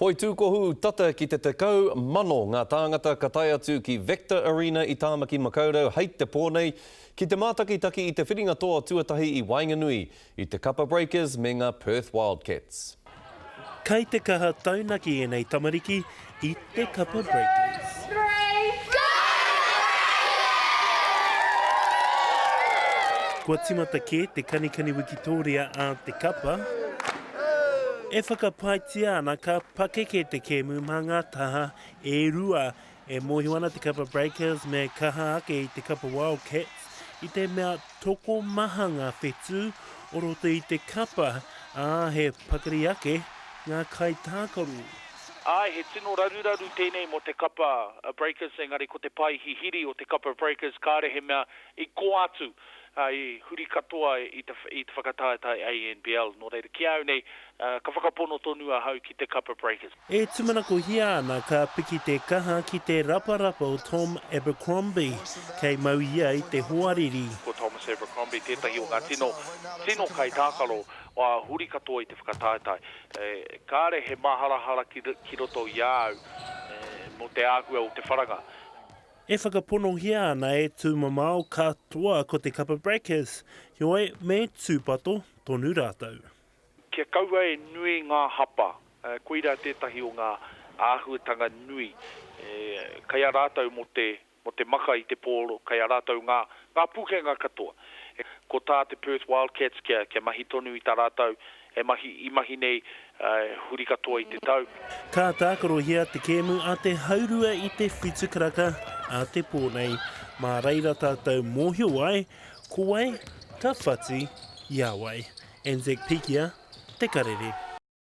Poitūkohu tata ki te 10,000 ngā tāngata ka tae atu ki Vector Arena i Tāmaki Makaurau hei te pō nei ki te mātakitaki i te whiringa toa tuatahi i waenganui i te Kapa Breakers me ngā Perth Wildcats. Kei te kaha taunaki ēnei tamariki i te Kapa Breakers. Kua tīmata kē te kanikani wikitōria a te kapa. E whakapaetia ana ka pakeke te kēmu mā ngā taha e rua. E mōhio ana te kapa Breakers me kaha ake i te kapa Wildcats i te mea tokomaha ngā whetū o roto i te kapa, ā, he pakari ake ngā kaitākaro. Āe, he tino raruraru tēnei mō te kapa Breakers, engari ko te pae hihiri o te kapa Breakers kāre he mea i kō atu i huri katoa i te i te whakataetae ANBL. Nō reira, ki a au nei, ka whakapono tonu ahau ki te kapa Breakers. E tumanakohia ana ka piki te kaha ki te raparapa o Tom Abercrombie, kei mau ia i te hoariri. Ko Thomas Abercrombie tētahi o ngā tino, tino kaitākaro huri katoa i te whakataetae. Kāre he māharahara ki, ki roto i a au mō te āhua o te wharanga. E whakaponohia ana e Tūmamao katoa ko te kapa Breakers, heoi me tūpato tonu rātou. Kia kaua e nui ngā hapa, koirā tētahi o ngā āhuatanga nui kei a rātou mō te, mō te maka i te pōro, kei a rātou ngā, ngā pūkenga katoa. Ko tā te Perth Wildcats kia, kia mahi tonu i tā rātou e mahi, i mahi nei huri katoa i te tau. Ka tākarohia te kēmu a te haurua i te whitu karaka a te pō nei. Mā reira tātou mōhio ai ko wai ka whati i a wai. Anzac Pikia, Te Karere.